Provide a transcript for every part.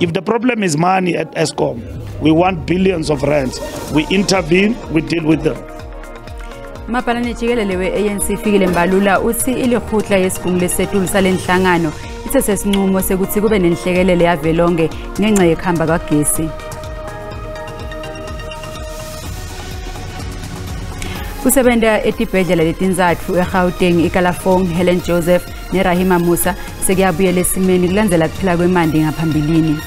If the problem is money at Eskom, we want billions of rands. We intervene, we deal with them. Mabhalane jikelele we-ANC Fikile Mbalula uthi ilikhutla yesigungu lesetulu salenhlangano ithe sesinqumo sekuthi kube nenhlekelele yavelonke ngenxa yekuhamba kwagesi. Kusebenza etibhedlela letintsatfu eGauteng, iKalafong, Helen Joseph neRahima Musa sekuyabuyela esimeni kulandzela kuphela kwemandi ngaphambilini.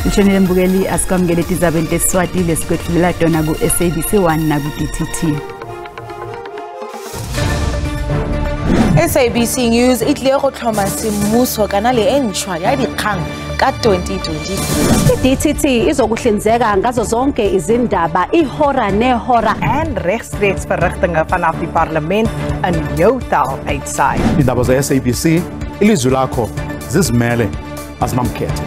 Mshonile mbukeli, asikwamukele tizabeni tesiswati lesikwetfulela tona ku-SABC 1 naku-DTT. SABC News e tlile go tlhoma semmuso kanale e ntšhwa ya dikgang ka 2023. I-DTT izokuhlinzeka ngazo zonke izindaba ihora nehora en regstreeks verrigtinge vanaf die parlement in jou taal uitsaai. Indaba ze-SABC, ilizwi lakho, zizimele, azinamkhethe.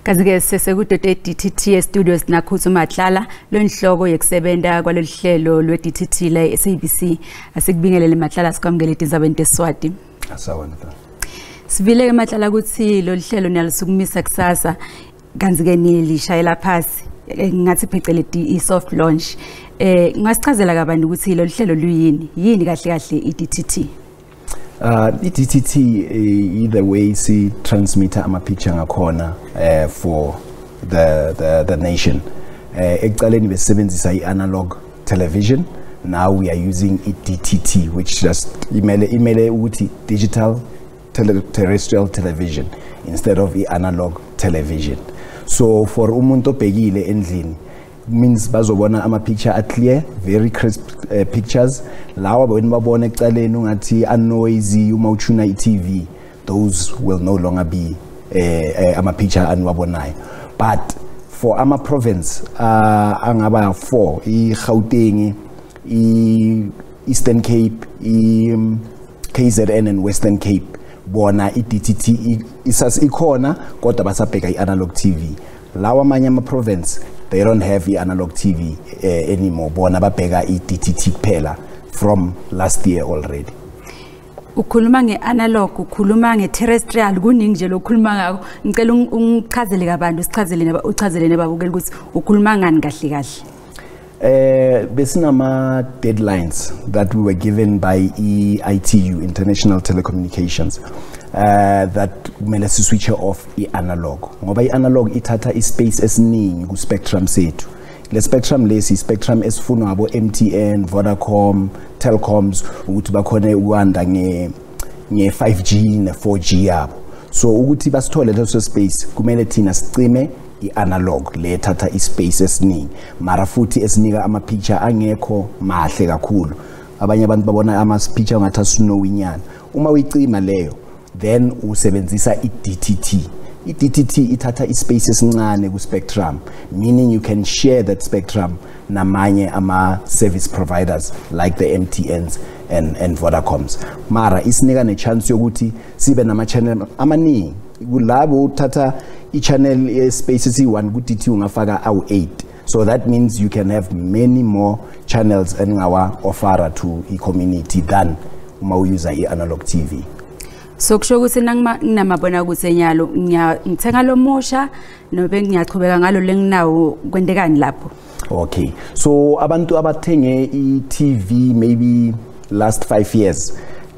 Kazi-ke sesekudoda e-DTT studios nakhuthu Matlala lonhloko yekusebenza kwalolu hlelo lwe-DTT la e-SABC. Asikubingelele Matlala, sikwamukele etindzabeni tesiswati. Sawubona. Sivile-ke Matlala ukuthi lolu hlelo niyalisukumisa kusasa, kanti-ke nilishayela phasi, ngathi pheceleti i-soft launch. Ungasichazela kabanti ukuthi lolu hlelo luyini, yini kahle kahle i-DTT? I-DTT either way si transmitter ama picture ngakhona for the nation. Ekuqaleni besebenzisa i-analog television. Now we are using i-DTT, which just imele ukuthi digital terrestrial television instead of i-analog television. So for umuntu obhekile endlini means bazobona ama picture a clear, very crisp pictures. Lawa wena babona ekucaleni ungathi a noisy uma uchuna i-TV, those will no longer be ama picture aniwabonayo. But for ama province angaba 4, i-Gauteng, i-Eastern Cape, i-KZN and Western Cape, bona i-DTT isas ikhona kodwa basabheka i-analog TV. Lawa amanye ama province, they don't have i-analog TV anymore. Bona babheka i-DTT kuphela from last year already. Ukhuluma nge-analog, ukhuluma nge-terrestrial, kuningi nje lokukhuluma ngakho. Ngicela ungichazele kabantu, sichazele uchazele nebabukeli ukuthi ukhuluma ngani kahle kahle. Besinama deadlines that we were given by ITU, International Telecommunications, that kumele si switch off i-analog ngoba i-analog ithatha i-space esiningi ku spectrum sethu. Le spectrum lesi spectrum esifunwa abo MTN, Vodacom, Telcoms ukuthi bakhone ukwanda nge 5G ne 4G yabo. So ukuthi basithole leso space kumele thina sicime i-analog le thatha i-space esiningi, mara futhi esinika ama picture angekho mahle kakhulu. Abanye abantu babona ama picture ngathi snowy nyana. Uma uyicima leyo, then usebenzisa i-DTT. I-DTT ithatha i-space esincane ku spectrum, meaning you can share that spectrum namanye ama service providers like the MTNs and Vodacoms. Mara isinika ne chance yokuthi sibe nama channel amaningi. Kulabo uthatha i-channel space esi-1 ku-DT ungafaka awu-8. So that means you can have many more channels engawa offera to i-community than uma uyuza i-analog TV. So kusho ukuthi nginamabona kuthi nyalo ngithenga lo musha nobe ngiyachubeka ngalo lenginawo, kwentekani lapho? Okay, so abantu abathenge i-TV maybe last 5 years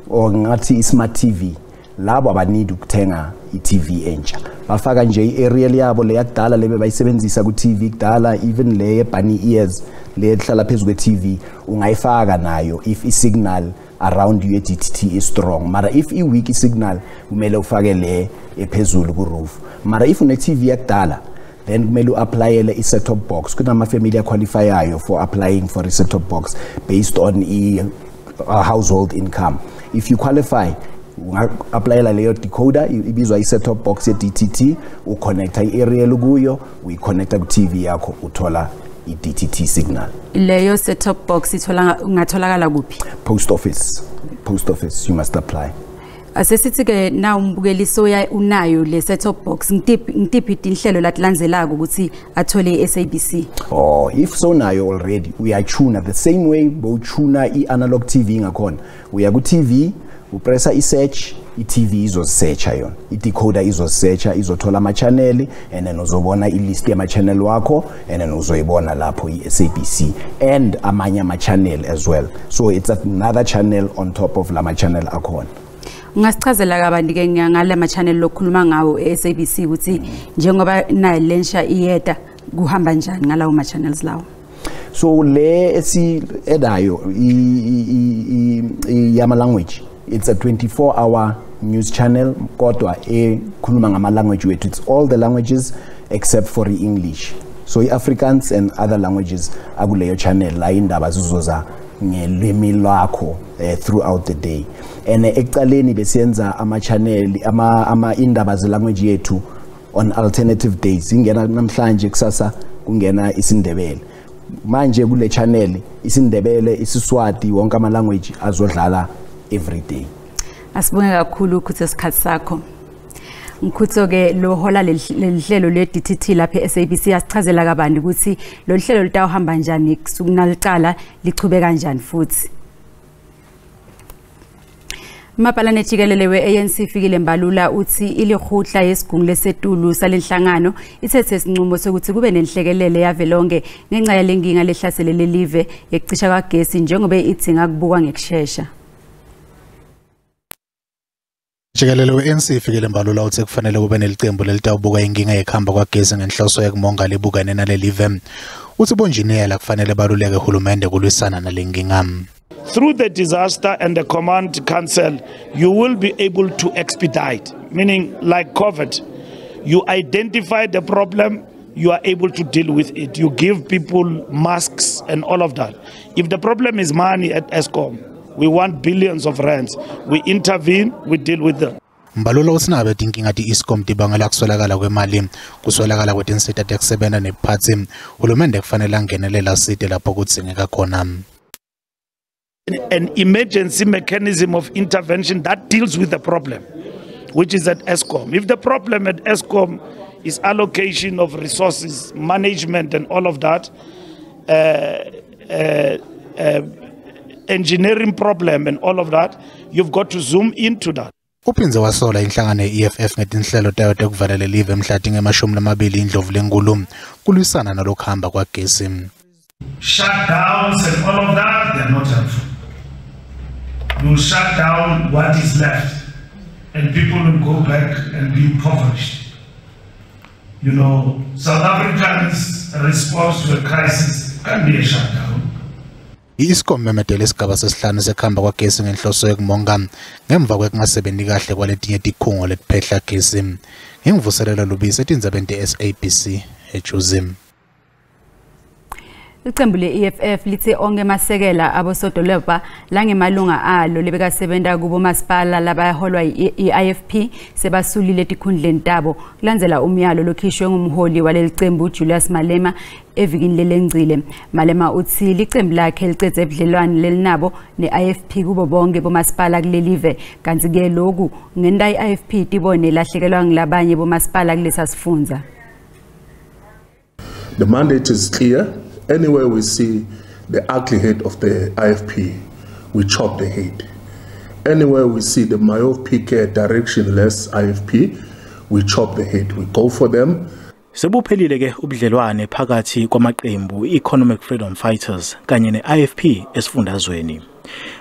or ngathi i-smart TV, labo abanid ukuthenga i-TV entsha. Bafaka nje i-aerial yabo le yakudala lebe bayisebenzisa ku-TV kudala, even le ye-bunny ears le ehlala phezu kwe-TV ungayifaka nayo if i-signal around you e-DTT is strong. Mara if i-weak signal kumele ufake le ephezulu ku-roof. Mara if une-TV yakudala, then kumele u-applyele i-set-top box. Kunama-family aqualifyayo for applying for a set-top box based on i-household income. If you qualify, unga-applyela leyo decoder ibizwa i-set-top box ye-DTT, uconnecta i-aerial kuyo, uyiconnecta ku-TV yakho, uthola i-DTT signal. Leyo set-top box ithola ungatholakala kuphi? Post office. Post office, you must apply. Asesithi ke na umbukeli soya unayo le set top box, ngitiphi tinhlelo latilandzelako ukuthi athole i-SABC? Oh, if so nayo already, uyachuna the same way bowuchuna i-analog TV ngakhona. Uya ku-TV, upressa i-search, i-TV izosearcha yona, i-decoder izosearcha, izothola ama-channel, and then uzobona i-list yama-channel wakho, and then uzoyibona lapho i-SABC and amanye ama-channel as well. So it's another channel on top of lama channel akhona. Ungasichazela kabanti ke ngala ma-channel lokhuluma ngawo e-SABC ukuthi njengoba nayo lensha iyeda kuhamba njani ngalawo ma-channels lawo? So le esi edayo yama language, it's a 24-hour news channel kodwa ekhuluma ngama language wethu. It's all the languages except for i-English. So i-Afrikaans and other languages akuleyo channel la indaba zizoza ngelimi lwakho throughout the day. And ekuqaleni besiyenza ama channel ama indaba ze language yethu on alternative days. Ingena namhlanje, kusasa kungena isiNdebele. Manje kule channel isiNdebele, isiSwati, wonke ama language azodlala every day. Asibonge kakhulu ukuthi isikhathi sakho. Mkhutso ke lo hola lelihlelo le DTT lapha e-SABC yasichazela kabanti ukuthi lo hlelo litawuhamba njani kusukunalicala lichube kanjani futhi. Mabhalane jikelele we-ANC Fikile Mbalula uthi ilihutla yesigungu lesetulu salenhlangano ithethe isinqumo sokuthi kube nenhlekelele yavelonke ngenxa yalenkinga lehlasele lelive yekucisha kwagesi njengoba idzinga kubukwa ngekushesha. Jikelele we-ANC Fikile Mbalula uthi kufanele kube nelicembu lelitawubuka inkinga yekuhamba kwagesi ngenhloso yekumonga libukane nalelive. Uthi bonjiniyela kufanele baluleke uhulumende kulwisana nalenkinga. Through the disaster and the command council, you will be able to expedite, meaning like COVID, you identify the problem, you are able to deal with it. You give people masks and all of that. If the problem is money at Eskom, we want billions of rands. We intervene, we deal with them. Mbalula uthi nabe tinkinga ti-Eskom tibangela kuswelakala kwemali, kuswelakala kwetinsita tekusebenza nebuphatsi. Hulumende kufanele angenelela asite lapho kudzingeka khona. An emergency mechanism of intervention that deals with the problem, which is at Eskom. If the problem at Eskom is allocation of resources, management and all of that, engineering problem and all of that, you've got to zoom into that. Uphindze wasola inhlangano ye-EFF ngetinhlelo tayo tekuvala lelive mhla tinge-20 Indlovulenkulu kulwisana nalokuhamba kwagesi. Shutdowns and all of that, they are not helpful. You will shut down what is left and people will go back and be impoverished. You know, South Africans' response to a crisis can be a shutdown. I-Eskom imemetele isigaba sesihlanu sekuhamba kwagesi ngenhloso yekumonga ngemva kwekungasebenti kahle kwaletinye tikhungo letiphehla gesi. Nginguvuselela Lubisi etindzabeni te-SABC eJozi. Iqembu le-EFF lithe onke masekela abosodolobha langemalunga alo lebekasebenta kubo masipala labaholwa i-IFP sebasulile etikhundleni tabo kulandzela umyalo lokhishwe ngumholi waleli cembu Julius Malema evikini lelengcile. Malema uthi licembu lakhe licedze ebudlelwane lelinabo ne-IFP kubo bonke bomasipala kulelive, kanti ke loku ngenta i-IFP tibone lahlekelwa ngilabanye bomasipala kulesa sifundza. The mandate is clear. Anywhere we see the ugly head of the IFP, we chop the head. Anywhere we see the myopic, directionless IFP, we chop the head. We go for them. Sebuphelile ke ubudlelwane phakathi kwamaqembu i-Economic Freedom Fighters kanye ne-IFP esifundazweni.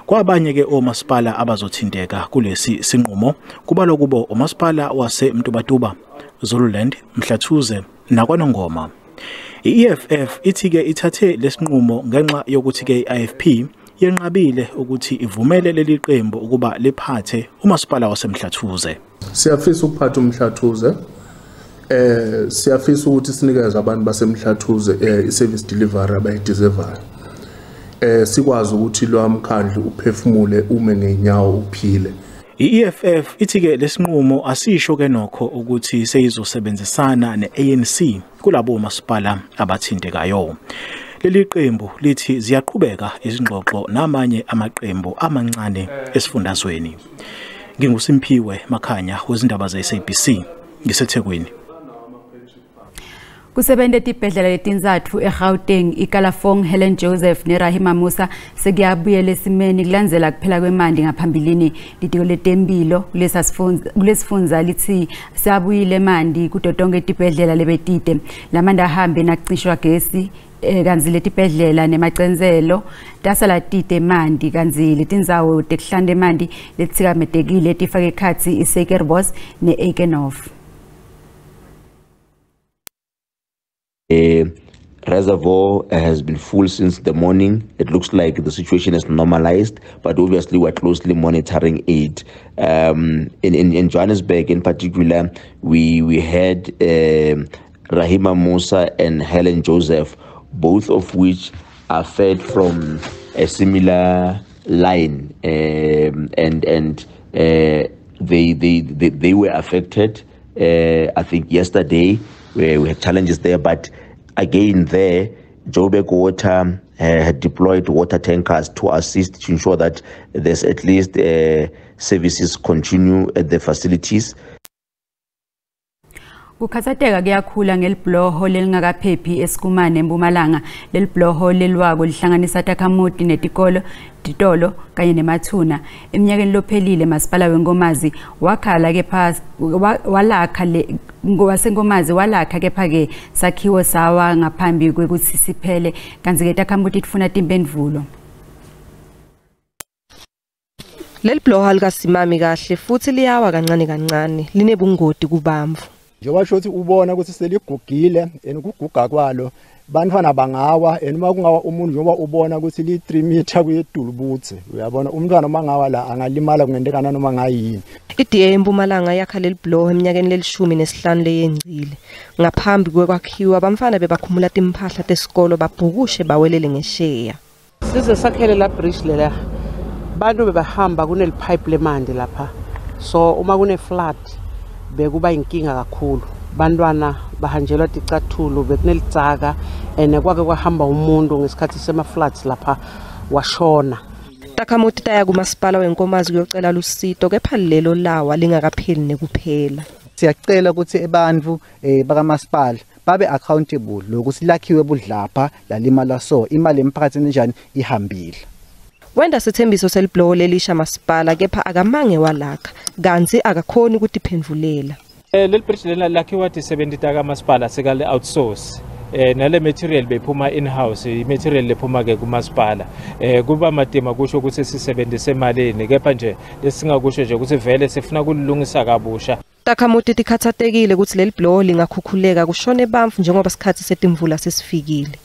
Kwabanye ke omasipala abazothinteka kulesi sinqumo kubalwa kubo umasipala waseMtubatuba, Zululand, Mhlathuze nakwaNongoma. I-EFF ithi ke ithathe lesinqumo ngenxa yokuthi ke i-IFP yenqabile ukuthi ivumele leli qembu ukuba liphathe umasipala waseMhlathuze. Siyafisa ukuphatha uMhlathuze. Siyafisa ukuthi sinikeze abantu baseMhlathuze i-service delivery abayideservayo. Sikwazi ukuthi lwamkhandlu uphefumule ume ngenyawo uphile. I-EFF ithi ke lesinqumo asisho ke nokho ukuthi seyizosebenzisana ne-ANC kulabo masipala abathintekayo. Leli qembu lithi ziyaqhubeka izingxoxo namanye amaqembu amancane esifundazweni. NginguSimphiwe Makhanya wezindaba ze-SABC ngiseThekwini. Kusebente etibhedlela letintsatfu eGauteng, iKalafong, Helen Joseph neRahima Musa sekuyabuyela esimeni kulandzela kuphela kwemanti ngaphambilini. Litiko letemphilo kulesifundza litsi siyabuyile emanti kuto tonkhe tibhedlela lebetite. Lamanti ahambe nakucishwa gesi, kantsi letibhedlela nemacentselo tasala tite emanti, kantsi letindzawo tekuhlanta emanti letitsikametekile tifake ekhatsi iSuikerbos ne-Eikenhof. Reservoir has been full since the morning. It looks like the situation is normalized, but obviously we're closely monitoring it. In Johannesburg in particular, we had Rahima Musa and Helen Joseph, both of which are fed from a similar line, and they were affected. I think yesterday we had challenges there, but again there, Joburg Water had deployed water tankers to assist to ensure that there's at least services continue at the facilities. Kukhatsateka kuyakhula ngelibhuloho lelingakaphephi eSkumane eMpumalanga. Lelibhuloho lelwako lihlanganisa takhamuti netikolo, titolo kanye nemathuna. Eminyakeni lophelile masipala weNkomazi wakhala kepha walakha le waseNkomazi walakha kepha-ke sakhiwo sawa ngaphambi kwekutsi siphele, kantsi-ke takhamuti tifuna timphendvulo. Leli bhuloho alikasimami kahle futhi liyawa kancane kancane, linebungoti kubamvu. Njengoba sho ukuthi ubona ukuthi seligugile and ukuguga kwalo bantwana bangawa, and uma kungawa umuntu njengoba ubona ukuthi li-3 meter kuyedulu budze, uyabona umntwana uma ngawa la angalimala, kungentekana noma ngayini. I-DA eMpumalanga yakha leli bhuloho eminyakeni lelishumi nesihlanu leyengcile. Ngaphambi kwekwakhiwa bamfana bebakhumula timphahla tesikolo babhukushe bawelele ngesheya. Size sakhele la bridge lela, bantu bebahamba kuneli pipe lemandi lapha, so uma kune flood bekuba inkinga kakhulu, bantwana bahanjelwa ticathulo, bekunelitsaka and kwake kwahamba umuntu ngesikhathi sema-floods lapha washona. Takhamuti taya kumasipala weNkomazi kuyocela lusito, kepha lelo lawa lingakapheli nekuphela. Siyacela ukuthi ebantfu bakamasipala babe accountable lokuthi lakhiwe budlapha lalimala, so imali emphakathini njani ihambile. Wenda sithembiso selibhuloho lelisha masipala, kepha akamange walakha, kantsi akakhoni kutiphendvulela. Leli bridge lena lakhiwa tisebenti takamasipala, sekale outsource nale material bephuma in house, i material lephuma ke kumasipala. Kuba matima kusho ukuthi sisebenzise emalini, kepha nje lesingakusho nje ukuthi vele sifuna kulungisa kabusha. Takhamuti tikhatsatekile ukuthi leli bhuloho lingakhukhuleka kushone bantfu njengoba sikhatsi setimvula sesifikile.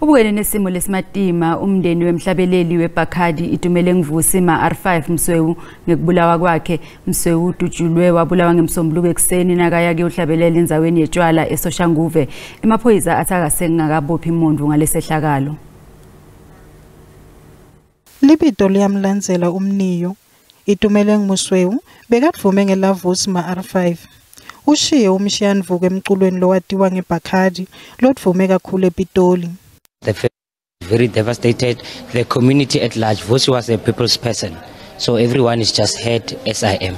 Ubukene nesimo lesimatima umndeni wemhlabeleli weBacardi Itumeleng Vusi Ma R5 Mswewu ngekubulawa kwakhe. Mswewu udutshulwe wabulawa ngemsombuluko ekuseni nakaya kuyohlabelela endzaweni yetshwala eSoshanguve. Emaphoyisa athi akasengakabophi umuntu ngalesehlakalo. Libito liyamlandzela umniyo. Itumeleng Mosweu bekadvume ngelaVusi Ma R5. Ushiye umshiyanvuko emculweni lowatiwa ngeBacardi lodvume kakhulu ePitoli. The very devastated, the community at large. Vusi was a people's person, so everyone is just hurt as I am.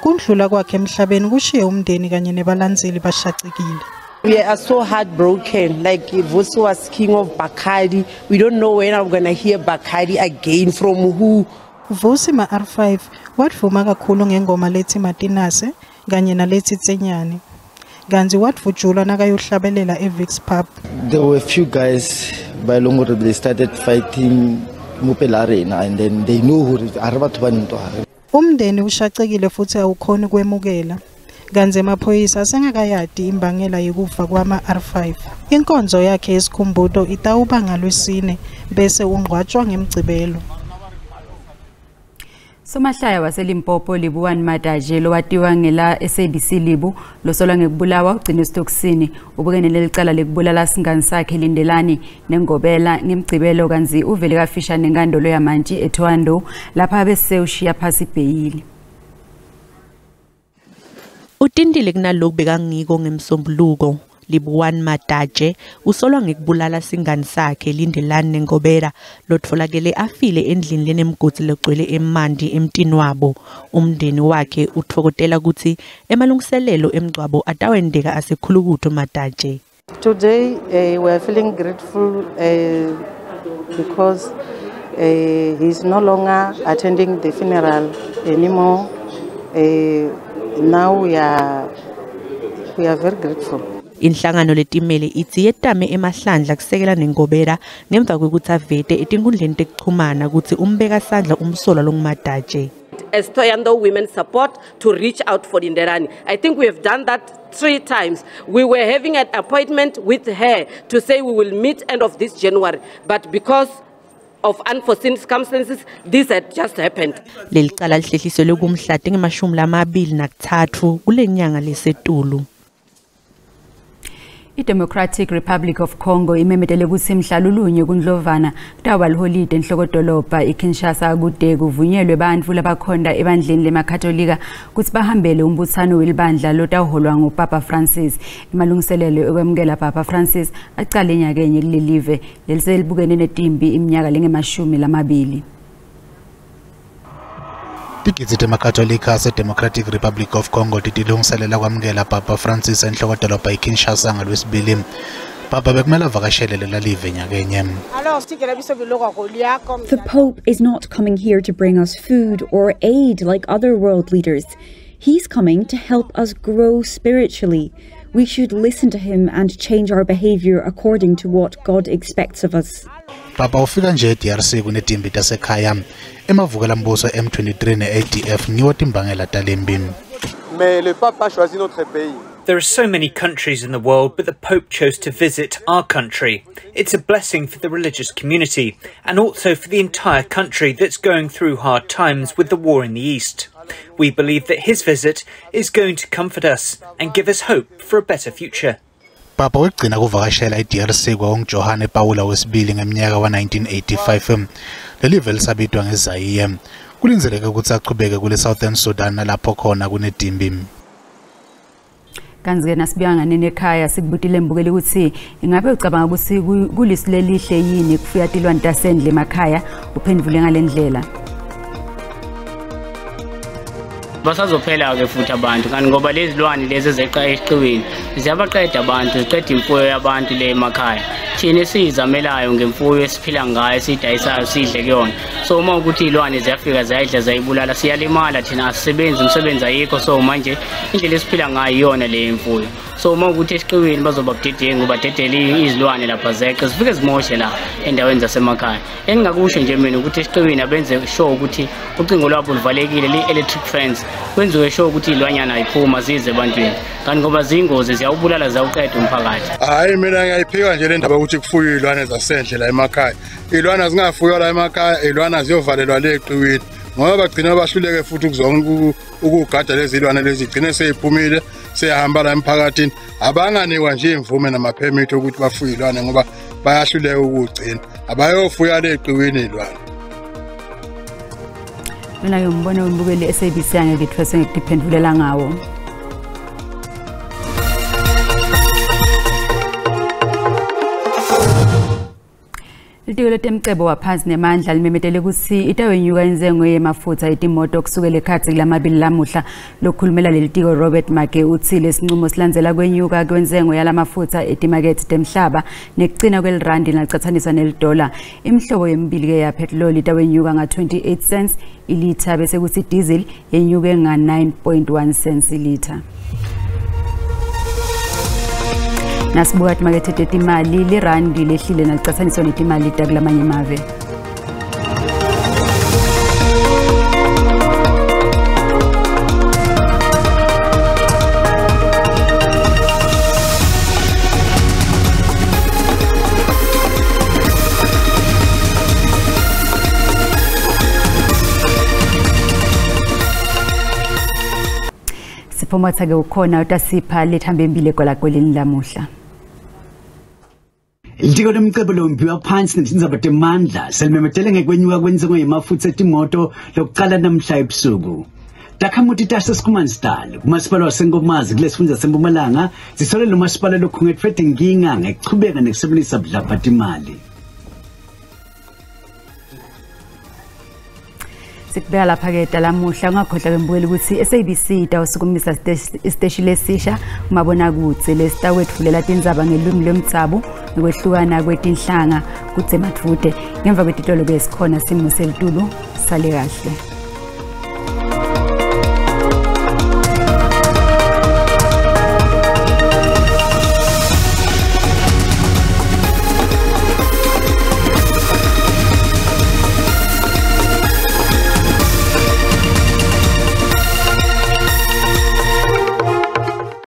Kundlula kwakhe emhlabeni kushiye umndeni kanye nebalandzeli bashacekile. We are so heartbroken. Like, Vusi was king of Bacardi. We don't know when I'm gonna hear Bacardi again, from who. Vusi Ma R5 wadvuma kakhulu ngengoma lethi Matinase kanye nalethi Tsenyane. Kanti wadvutshulwa nakayohlabelela eVicks Pub. There were a few guys ba e leng gore they started fighting mo pela rena, and then they know gore a re batho ba ntwa. Umndeni ushacekile futhi awukhoni kwemukela. Kanti emaphoyisa asengakayadi imbangela yekufa kwama R5. Inkonzo yakhe yesikhumbuto itawuba ngalwesine bese ungcwatshwa ngemgcibelo. Somahlaya waseLimpopo Libuwani Madaje lowatiwa ngela SABC Libu losolwa ngekubulawa ugcine esitokisini. Ubukene leli cala lekubulala singani sakhe Lindelani Nengobela ngemgcibelo, kanzi uvele kafisha nenkantolo yamantshi eThohoyandou lapha bese ushiya phasi ibheyili. Utintile kunaloku bekangiko ngemsombuluko. Libuwani Madaje usolwa ngekubulala singani sakhe Lindelani Nengobela lotfolakele afile endlini lenemgodi legcwele emanti emtini wabo. Umndeni wakhe utfokotela kutsi emalungiselelo emgcwabo atawenteka asekhulukuthu Madaje. Today we are feeling grateful because he is no longer attending the funeral anymore. Now we are very grateful. Inhlangano letimele itsi yetame emahlandla kusekela Nengobela ngemva kwekutsi avete etinkundleni tekuchumana kutsi umbeka sandla umsolwa longuMadaje. As Thohoyandou Women Support to reach out for Lindelani. I think we have done that 3 times. We were having an appointment with her to say we will meet end of this January, but because of unforeseen circumstances, this had just happened. Lelicala lihlehliselwe kumhla 23 kulenyanga lesetulu. I-Democratic Republic of Congo imemetele kutsi mhla lulunye kuNdlovana kutawuba liholide enhlokodolobha iKinshasa kude kuvunyelwe bantfu labakhonda ebandleni lemaKatolika kutsi bahambele umbutsano welibandla lotawuholwa nguPapa Francis. Emalungiselelo ekwemukela Papa Francis acale nyakenye kulelive leliselibukene netimbi iminyaka lengama-20. Tigidzi temaKatolika ase-Democratic Republic of Congo titilungiselela kwamukela Papa Francis enhlokodolobha iKinshasa ngalwesibili. Papa bekumele avakashele lela live nyakenye. The Pope is not coming here to bring us food or aid like other world leaders. He's coming to help us grow spiritually. We should listen to him and change our behavior according to what God expects of us. Papa ufika nje e-DRC kunetimbi tasekhaya. Emavukela mbuso M23 ne-ADF ngiwo timbangela talembi. Mais le pape a choisi notre pays. There are so many countries in the world, but the Pope chose to visit our country. It's a blessing for the religious community and also for the entire country that's going through hard times with the war in the East. We believe that his visit is going to comfort us and give us hope for a better future. Papa wekugcina kuvakashela i-DRC kwakunguJohane Pawula wesibili ngeminyaka wa-1985. Lelive lisabitwa ngeZaire. Kulindzeleke ukuthi achubeke kule Southern Sudan nalapho khona kunetimbi. Kanti-ke nasibuya nganini ekhaya sikubutile mbukeli ukuthi ingabe ucabanga ukuthi kulisi lelihle yini kufuya tilwane tasendle emakhaya? Uphendvule ngale ndlela. Basazophela-ke futhi abantu kanti ngoba lezi lwane lezi ezeqa esiqiwini ziyabaqeda abantu, ziqeda imfuyo yabantu le emakhaya. Thina esiyizamelayo ngemfuyo esiphila ngayo esiyidayisayo sidle kuyona. So uma ukuthi iy'lwane ziyafika ziyayidla ziyayibulala siyalimala thina, asisebenzi, umsebenzi ayikho. So manje indlela esiphila ngayo iyona le imfuyo. So uma ukuthi esiqiwini bazoba budedengu badedele izilwane lapha zeqe zifike zimoshe la endaweni zasemakhaya. Engingakusho nje mina ukuthi esiqiwini abenze sure ukuthi ucingo lwabo luvalekile li-electric fence, kwenziwe sure ukuthi iy'lwanyana ayiphuma zize ebantwini kanti ngoba ziyingozi ziyawubulala ziyawuqeda umphakathi. Hhayi mina ngiyayiphika nje le ndaba yokuthi kufuywe iy'lwane zasendle la emakhaya. Iy'lwane zingafuywa la emakhaya, iy'lwane ziyovalelwa le eqiwini ngoba bagcina bahluleke futhi ukugada lezi ilwane lezi gcine seyiphumile seyahamba la emphakathini. Abanganikwa nje imvume namaphemithi ukuthi bafuye iy'lwane ngoba bayahluleka ukugcina. Abayofuya le eqiwini iy'lwane. Mina-ke ngibona umbukeli SABC angeke ithweswe ngikuphendulela ngawo. Litiko letemcebo waphansi nemandla limemetele kutsi itawenyuka intsengo yemafutsa etimoto kusukela ekhatsi kulamabili lamuhla. Lokhulumela lelitiko Robert Make utsi lesinqumo silandzela kwenyuka kwentsengo yalamafutsa etimakethe temhlaba nekugcina kwelirandi nalicatsaniswa nelidola. Imihlobo yemibili-ke yapetroli itawenyuka nga-28 cents ilitha bese kutsi diesel yenyuke nga-9.1 cents ilitha. Nasibuka timakethe tetimali lirandi lehlile nalicatsaniswa netimali takulamanye emave. Siphomatha-ke ukhona utasipha lethambe embili egwalagweleni lamuhla. Litiko lemcebo lombiwa phansi netindzaba temandla selimemetele ngekwenyuka kwentsengo yemafutsa etimoto lokucala namhla ebusuku. Takhamuti taseSchoemansdal kumasipala waseNkomazi kulesifundza seMpumalanga sisole lo masipala lokhungetfwe tinkinga ngekuchubeka nekusebenzisa budlabha timali. Sikubeka lapha-ke talamuhla, ungakhohlwa ke mbukeli ukuthi SABC itawusukumisa isiteshi lesisha kumabonakudze lesitawetfulela tindzaba ngelwimi lwemdzabu ngekwehlukana kwetinhlanga kudze madvude. Ngemva kwetitolo-ke sikhona simo selitulu. Sale kahle.